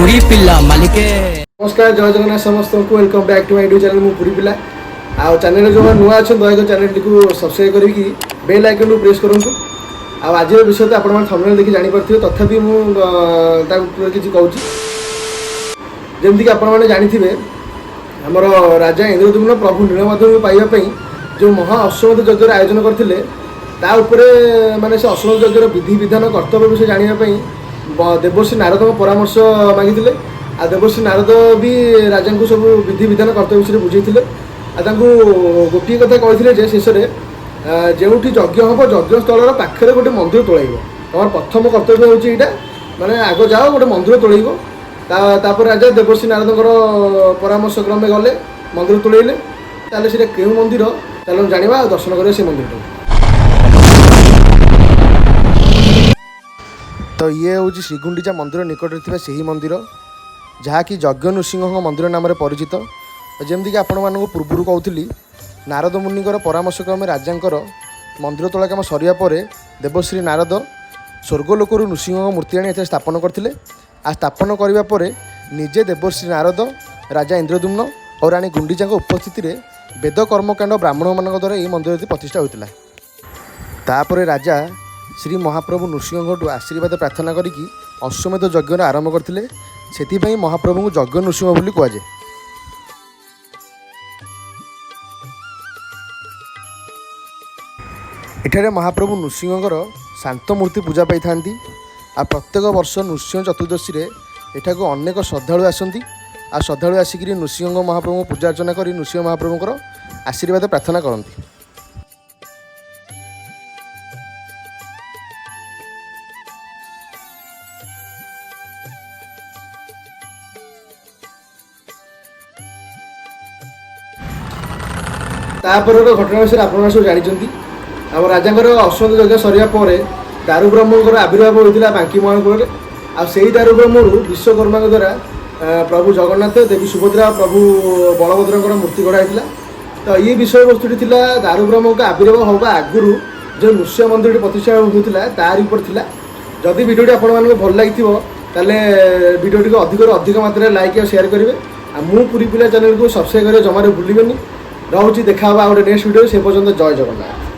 ପୁରୀ ପିଲା ମାଲିକେ। ନମସ୍କାର, ଜୟ ଜଗନ୍ନାଥ ସମସ୍ତଙ୍କୁ। Welcome back to my YouTube channel। ମୁଁ ପୁରୀ ପିଲା। ଆଉ ଚ୍ୟାନେଲରେ ଯେଉଁମାନେ ନୂଆ ଅଛନ୍ତି, ଦୟାକରି ଚ୍ୟାନେଲଟିକୁ ସବସ୍କ୍ରାଇବ୍ କରିକି ବେଲ୍ ଆଇକନ୍କୁ ପ୍ରେସ୍ କରନ୍ତୁ। ଆଉ ଆଜିର ବିଷୟ ତ ଆପଣମାନେ ଥମ୍ବନେଲ୍ ଦେଖି ଜାଣିପାରୁଥିବେ, ତଥାପି ମୁଁ ତା ଉପରେ କିଛି କହୁଛି। ଯେମିତିକି ଆପଣମାନେ ଜାଣିଥିବେ, ଆମର ରାଜା ଇନ୍ଦ୍ରଦ୍ୟୁମ୍ନ ପ୍ରଭୁ ନୀଳମାଧବଙ୍କୁ ପାଇବା ପାଇଁ ଯେଉଁ ମହା ଅଶ୍ୱମେଧ ଯଜ୍ଞର ଆୟୋଜନ କରିଥିଲେ, ତା ଉପରେ ମାନେ ସେ ଅଶ୍ୱମେଧ ଯଜ୍ଞର ବିଧି ବିଧାନ, କର୍ତ୍ତବ୍ୟ ବିଷୟ ଜାଣିବା ପାଇଁ ଦେବର୍ଷି ନାରଦଙ୍କ ପରାମର୍ଶ ମାଗିଥିଲେ। ଆଉ ଦେବର୍ଷି ନାରଦ ବି ରାଜାଙ୍କୁ ସବୁ ବିଧି ବିଧାନ, କର୍ତ୍ତବ୍ୟ ବିଷୟରେ ବୁଝେଇଥିଲେ। ଆଉ ତାଙ୍କୁ ଗୋଟିଏ କଥା କହିଥିଲେ ଯେ ଶେଷରେ ଯେଉଁଠି ଯଜ୍ଞ ହେବ, ଯଜ୍ଞ ସ୍ଥଳର ପାଖରେ ଗୋଟେ ମନ୍ଦିର ତୋଳାଇବ। ତମର ପ୍ରଥମ କର୍ତ୍ତବ୍ୟ ହେଉଛି ଏଇଟା, ମାନେ ଆଗ ଯାଅ, ଗୋଟେ ମନ୍ଦିର ତୋଳେଇବ। ତାପରେ ରାଜା ଦେବର୍ଷି ନାରଦଙ୍କର ପରାମର୍ଶ କ୍ରମେ ଗଲେ, ମନ୍ଦିର ତୋଳେଇଲେ। ତାହେଲେ ସେଇଟା କେଉଁ ମନ୍ଦିର, ତାହେଲେ ଆମେ ଜାଣିବା ଆଉ ଦର୍ଶନ କରିବା ସେ ମନ୍ଦିରଟାକୁ। ତ ଇଏ ହେଉଛି ଶ୍ରୀଗୁଣ୍ଡିଚା ମନ୍ଦିର ନିକଟରେ ଥିବା ସେହି ମନ୍ଦିର, ଯାହାକି ଯଜ୍ଞ ନୃସିଂହଙ୍କ ମନ୍ଦିର ନାମରେ ପରିଚିତ। ଯେମିତିକି ଆପଣମାନଙ୍କୁ ପୂର୍ବରୁ କହୁଥିଲି, ନାରଦ ମୁନିଙ୍କର ପରାମର୍ଶ କ୍ରମେ ରାଜାଙ୍କର ମନ୍ଦିର ତୋଳା କାମ ସରିବା ପରେ ଦେବଶ୍ରୀ ନାରଦ ସ୍ୱର୍ଗଲୋକରୁ ନୃସିଂହଙ୍କ ମୂର୍ତ୍ତି ଆଣି ଏଠାରେ ସ୍ଥାପନ କରିଥିଲେ। ଆଉ ସ୍ଥାପନ କରିବା ପରେ ନିଜେ ଦେବଶ୍ରୀ ନାରଦ, ରାଜା ଇନ୍ଦ୍ରଦ୍ୟୁମ୍ନ ଓ ରାଣୀ ଗୁଣ୍ଡିଚାଙ୍କ ଉପସ୍ଥିତିରେ ବେଦ କର୍ମକାଣ୍ଡ ବ୍ରାହ୍ମଣମାନଙ୍କ ଦ୍ୱାରା ଏହି ମନ୍ଦିରଟି ପ୍ରତିଷ୍ଠା ହୋଇଥିଲା। ତାପରେ ରାଜା ଶ୍ରୀ ମହାପ୍ରଭୁ ନୃସିଂହଙ୍କଠୁ ଆଶୀର୍ବାଦ ପ୍ରାର୍ଥନା କରିକି ଅଶ୍ୱମେଧ ଯଜ୍ଞର ଆରମ୍ଭ କରିଥିଲେ। ସେଥିପାଇଁ ମହାପ୍ରଭୁଙ୍କୁ ଯଜ୍ଞ ନୃସିଂହ ବୋଲି କୁହାଯାଏ। ଏଠାରେ ମହାପ୍ରଭୁ ନୃସିଂହଙ୍କର ଶାନ୍ତ ମୂର୍ତ୍ତି ପୂଜା ପାଇଥାନ୍ତି। ଆଉ ପ୍ରତ୍ୟେକ ବର୍ଷ ନୃସିଂହ ଚତୁର୍ଦ୍ଦଶୀରେ ଏଠାକୁ ଅନେକ ଶ୍ରଦ୍ଧାଳୁ ଆସନ୍ତି। ଆଉ ଶ୍ରଦ୍ଧାଳୁ ଆସିକିରି ନୃସିଂହଙ୍କ ମହାପ୍ରଭୁଙ୍କୁ ପୂଜା ଅର୍ଚ୍ଚନା କରି ନୃସିଂହ ମହାପ୍ରଭୁଙ୍କର ଆଶୀର୍ବାଦ ପ୍ରାର୍ଥନା କରନ୍ତି। ତାପରର ଘଟଣା ବିଷୟରେ ଆପଣମାନେ ସବୁ ଜାଣିଛନ୍ତି। ଆମ ରାଜାଙ୍କର ଅଶ୍ୱମେଧ ଯଜ୍ଞ ସରିବା ପରେ ଦାରୁବ୍ରହ୍ମଙ୍କର ଆବିର୍ଭାବ ହୋଇଥିଲା ବାଙ୍କି ମହାକୂଳରେ। ଆଉ ସେଇ ଦାରୁବ୍ରହ୍ମରୁ ବିଶ୍ୱକର୍ମାଙ୍କ ଦ୍ୱାରା ପ୍ରଭୁ ଜଗନ୍ନାଥ, ଦେବୀ ସୁଭଦ୍ରା, ପ୍ରଭୁ ବଳଭଦ୍ରଙ୍କର ମୂର୍ତ୍ତି ଗଢ଼ା ହେଇଥିଲା। ତ ଇଏ ବିଷୟବସ୍ତୁଟି ଥିଲା ଦାରୁବ୍ରହ୍ମଙ୍କ ଆବିର୍ଭାବ ହେବା ଆଗରୁ ଯେଉଁ ନୃସିଂହ ମନ୍ଦିରଟି ପ୍ରତିଷ୍ଠା ହୋଇଥିଲା, ତାରି ଉପରେ ଥିଲା। ଯଦି ଭିଡ଼ିଓଟି ଆପଣମାନଙ୍କୁ ଭଲ ଲାଗିଥିବ, ତାହେଲେ ଭିଡ଼ିଓଟିକୁ ଅଧିକରୁ ଅଧିକ ମାତ୍ରାରେ ଲାଇକ୍ ଆଉ ସେୟାର କରିବେ। ଆଉ ମୁଁ ପୁରୀ ପିଲା ଚ୍ୟାନେଲକୁ ସବସ୍କ୍ରାଇବ୍ କରିବା ଜମାରୁ ଭୁଲିବେନି। ରହୁଛି, ଦେଖା ହେବା ଆଉ ଗୋଟେ ନେକ୍ସଟ ଭିଡ଼ିଓ। ସେ ପର୍ଯ୍ୟନ୍ତ ଜୟ ଜଗନ୍ନାଥ।